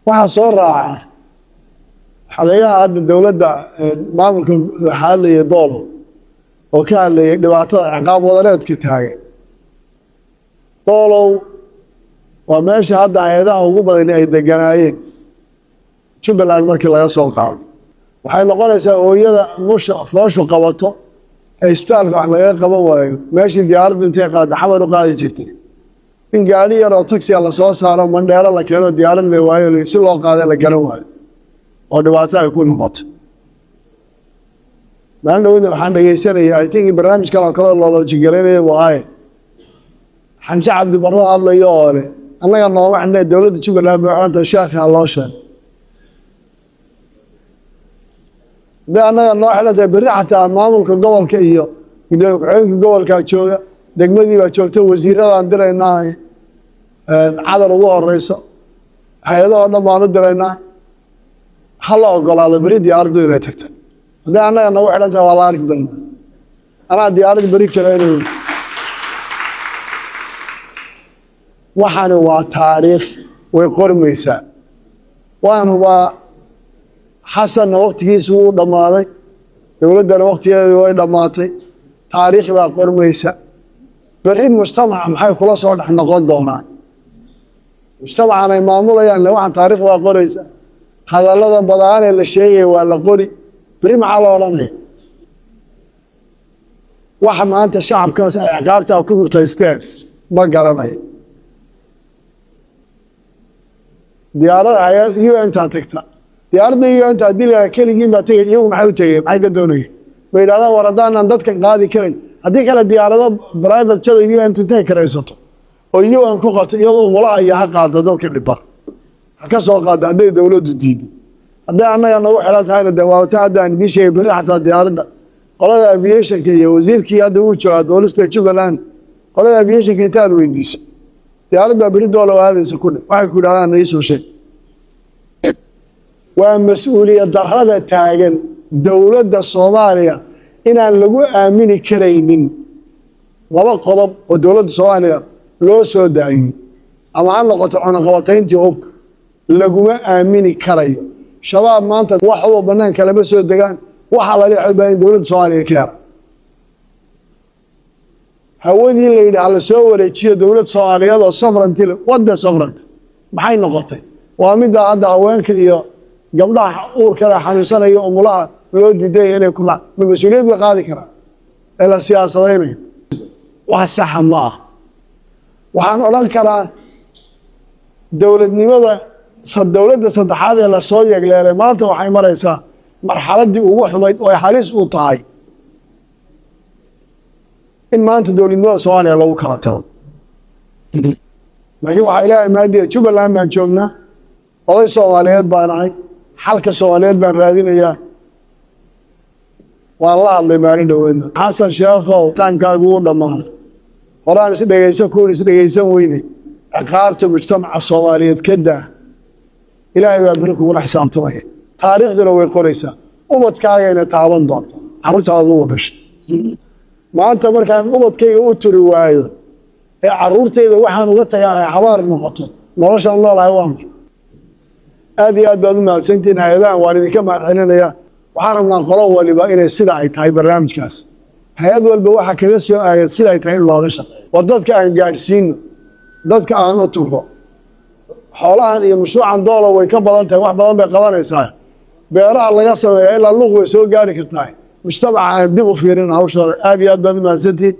Waxaa soo raaca xogeyaha hadda dowladda, maamulka waxaa hadlayay Doolo oo ka hadlayay dhibaatada ciqaab wadareedka taagan. Doolow waa meesha hadda hay-adaha ugu badan ay deganaayeen Jubbaland. Markii laga soo qaado, waxay noqonaysaa hooyada musha fooshu qabato ee isbitaalka wax lagaga qaban waayo, meeshii diyaaraddu intay qaadda Xamar u qaadi jirtay, in gaari yar oo taxiga lasoo saaro, Mandheero la keeno, diyaarad la waayo, si loo qaada la garan waayo oo dhibaato ay ku noqoto. Maalin dhaweyna waxaan dhegeysanaya, I think barnaamij kale oo kaleo loolojigaraynaya waaye, Xamse Cabdi Barro hadlayo oo le annaga nooma xidhna, dowladda Jubbaland bay xidhanta, sheekha loo sheegay. Hadday annaga noo xidhantahay, berri xataa maamulka gobolka iyo gudoomiye ku-xigeenka gobolkaa jooga, degmadii baa joogta, wasiiradaan diraynaa, Cadar ugu horeyso, hay-adahoo dhan baan u diraynaa. Ha la ogolaado beri diyaaraddu inay tagto. Hadday annaga nagu xidhan tahay, waa la arki doonaa. Anaa diyaarad beri kale. Waxani waa taariikh, way qormaysaa. Waan hubaa Xasanna waktigiisu wuu dhammaaday, dowladdana waktigeedii way dhammaatay. Taariikh baa qormaysa. Berri mujtamaca maxay kula soo dhex noqon doonaan mujtamacan ay maamulayaan? Le waxaan taarikh baa qoraysa. Hadallada badaanee la sheegaya waa la qori. Berri maxaa la odhanaya? Waxa maanta shacabkaas ay ciqaabtaa ku mutaysteen ma garanayo. Diyaarada hay-ad UN taa tagta, diyaaradda UN ta haddii la keligiin baa tegay, iyagu maxay u tegeen? Maxay ka doonayeen? Ma yidhahdaan war haddaanan dadkan qaadi karin? Haddii kale diyaarado private jada UN tu intay karaysato oo UN ku qabto, iyadoo umulaha iyo ha qaado dadka dhiban, ha ka soo qaado hadday dowladdu diido. Hadday annaga nagu xidhan tahayna, dee waata hadda aan idiin sheegay, berri xataa diyaaradda qolada aviationka iyo wasiirkii hadda wuu joogaa doolista Jubbaland, qolada aviationka intaad weydiiso diyaarad baa berri Doolow aadaysa ku dhe, waxay ku yidhahdaan na iisoo sheeg. Waa mas-uuliyad darrada taagan dowladda Soomaaliya inaan lagu aamini karaynin. Laba qodob oo dowladda Soomaaliya loo soo daayey, ama ha noqoto cunaqabatayntii hubka, laguma aamini karayo. Shabaab maanta wax huba banaanka lama soo degaan. Waxaa lala xog baa in dowladda Soomaaliya ka hela hawadii la yidhi hala soo wareejiyo dowlad Soomaaliyeed oo sovereignty le. Wadda sovereignty maxay noqotay? Waa midda hadda haweenka iyo gabdhaha uurkada xanuunsanaya, umulaha loo diidaya inay ku ma mas-uuliyad bay qaadi karaan ee la siyaasadaynayo. Wax saxa ma ah. Waxaan odhan karaa dowladnimada dowladda saddexaad ee lasoo yegleelay maanta waxay maraysaa marxaladdii ugu xumayd oo ay halis u tahay in maanta dowladnimada Soomaaliya lagu kala tago. Laakiin waxaa Ilaahay maadiya, Jubbaland baan joognaa, oday Soomaaliyeed baan ahay, xalka Soomaaliyeed baan raadinayaa. Waan la hadlay maalin dhoweedna Xasan Sheekhow, taankaagu wuu dhammaaday. Horaan isdhegaysan kuun isdhegaysan weyne, ciqaabta mujtamaca Soomaaliyeed ka daa. Ilaahay baa beri kugula xisaabtamaya, taariikhduna way qoraysaa, ubadkaagayna taaban doonta, carruurtaada ugu dhashay. Maanta markaan ubadkayga u turi waayo ee carruurtayda waxaan uga tagaa ay habaar noqoto, noloshaan noolahay waa maxay? Aad iyo aad baad u mahadsantihiin. Hay-adahan waan idinka mahad celinayaa. Waxaan rabnaa qolo waliba inay sida ay tahay barnaamijkaas, hay-ad walba waxaa kaga soo aagan sida ay tahay in looga shaqeeyo. War dadka aan gaadhsiino, dadka aan u turo. Xoolahan iyo mashruucan Doolo way ka badan tahay, wax badan bay qabanaysaa. Beeraha laga sameeya ilaa Luuq way soo gaari kartaa. Mujtamaca aan dib u fiirin hawshooda. Aad iyo aad baad u mahadsantihiin.